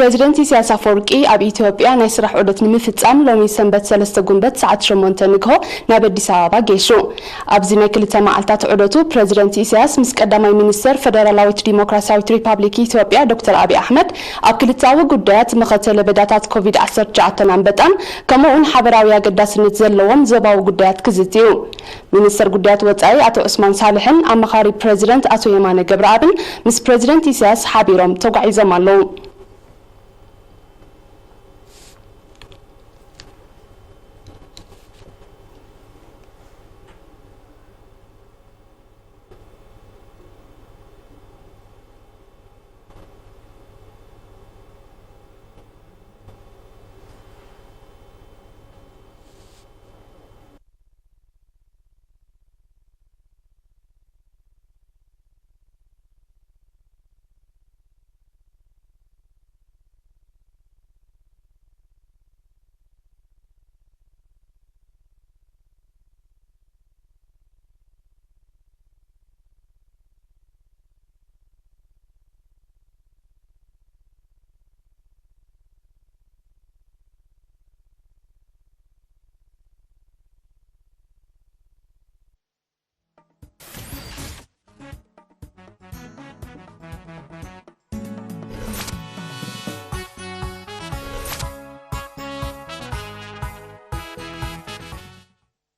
ፕረዚደንት ኢሳያስ ኣፈወርቂ ኣብ ኢትዮጵያ ናይ ስራሕ ዑደት ንምፍጻም ሎሚ ሰንበት ሰለስተ ጉንበት ሰዓት ሸሞንተ ንግሆ ናብ ኣዲስ ኣበባ ገይሹ። ኣብዚ ናይ ክልተ መዓልታት ዑደቱ ፕረዚደንት ኢሳያስ ምስ ቀዳማይ ሚኒስተር ፈደራላዊት ዲሞክራሲያዊት ሪፓብሊክ ኢትዮጵያ ዶክተር ኣብይ ኣሕመድ ኣብ ክልተኣዊ ጉዳያት፣ መኸተ ለበዳታት ኮቪድ ዓሰርተ ትሽዓተ ኣንበጣን ከምኡውን ሓበራዊ ኣገዳስነት ዘለዎም ዞባዊ ጉዳያት ክዝትዩ። ሚኒስተር ጉዳያት ወጻኢ ኣቶ ዑስማን ሳልሕን ኣማኻሪ ፕረዚደንት ኣቶ የማነ ገብረኣብን ምስ ፕረዚደንት ኢሳያስ ሓቢሮም ተጓዒዞም ኣለዉ።